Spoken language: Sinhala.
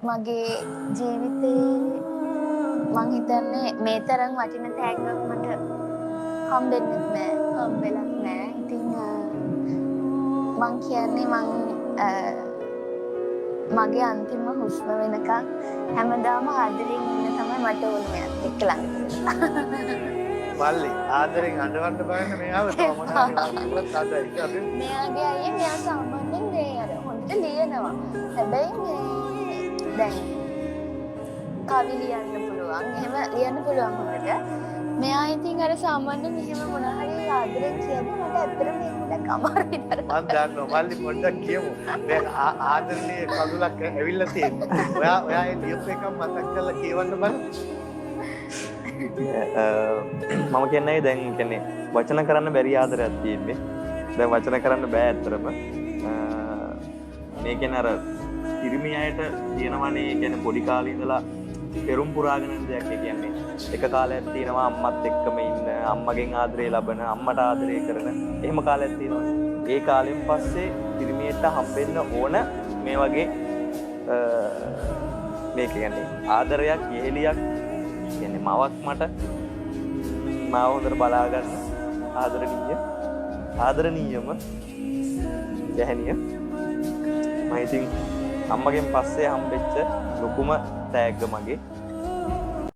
මගේ ජීවිතේ මං හිතන්නේ මේ තරම් වටින තෑග්ගක් මට හම්බෙන්නෙත් නෑ, හම්බෙලත් නෑ. ඉතින් මං කියන්නේ මං මගේ අන්තිම හුස්ම වෙනකන් හැමදාම ආදරෙන් ඉන්න තමයි මට ඕනේ මෙයාත් එක්ක ළඟට වෙලා. මල්ලි ආදරෙන් අඬවන්න බලන්න මෙයාව. තව මොන හරි කිව්වත් අඬයි. අපි මෙයාගේ අයියේ මෙයා සාමාන්‍යයෙන් මේ අර හොඳට ලියනවා. හැබැයි මේ දැන් කවි ලියන්න පුළුවන්. එහෙම ලියන්න පුළුවන් හොඳට. මෙයා ඉතින් අර සාමාන්‍යයෙන් එහෙම මොන හරි ආදරෙන් කියද්දි මට ඇත්තටම මේක පොඩ්ඩක් අමාරුයි මං දන්නවා මල්ලි, පොඩ්ඩක් කියමු. දැන් ආදරණීය කඳුලක් ඇවිල්ලා තියෙනවා. ඔයා ඔයා ඒ ලියපු එකක් මතක් කරලා කියවන්න බලන්න. මම කියන්නේ දැන් කියන්නේ වචන කරන්න බැරි ආදරයක් තියෙන්නේ. දැන් වචන කරන්න බෑ ඇත්තටම. මේ කියන්නේ අර පිරිමි අයට තියෙනවනේ, ඒ කියන්නේ පොඩි කාලේ ඉඳලා පෙරුම් පුරාගෙන යන දෙයක්. ඒ කියන්නේ එක කාලයක් තියෙනවා අම්මත් එක්කම ඉන්න, අම්මගෙන් ආදරේ ලබන, අම්මට ආදරේ කරන එහෙම කාලයක් තියෙනවා. ඒ කාලෙන් පස්සේ පිරිමියට හම්බෙන්න ඕන මේ වගේ මේ කියන්නේ ආදරයක්, යෙහෙලියක්, කියන්නේ මවක් මට මාව හොඳට බලා ගන්න ආදරණීය ආදරණීයම ගැහැණිය. මම ඉතින් අම්මගෙන් පස්සේ හම්බෙච්ච ලොකුම තෑග්ග මගේ.